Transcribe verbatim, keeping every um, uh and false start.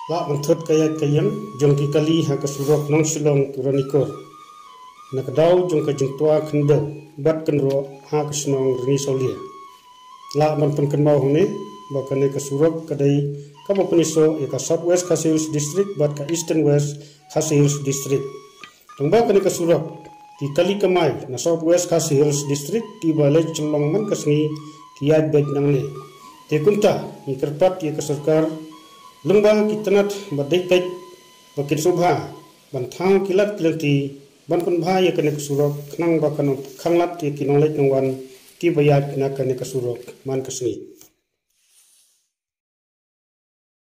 Lah ban thut ka ïaid ka ïeng jong ki kali ha ka surok Nongshillong ki Ranikor na ka daw jong ka jingtwa khyndew bad kynroh ha ka shnong Rani Sawlia. Lah ban pynkynmaw hangne ba kane ka surok ka dei kaba pynisoh ïa ka South West Khasi Hills District bad ka Eastern West Khasi Hills District. Tang ba kane ka surok, ki kali kamai na South West Khasi Hills District kiba leit shyllong man ka sngi ki ïaid beit nangne. Te kumta ngi kyrpad ïa ka sorkar lyngba ki tnat ba dei peit ba kin sngewbha ban thaw ki lad ki lynti ban pynbha ïa kane ka surok khnang ba kan ym khanglad ïa ki nongleit nongwan kiba ïaid na kane ka surok man ka sngi.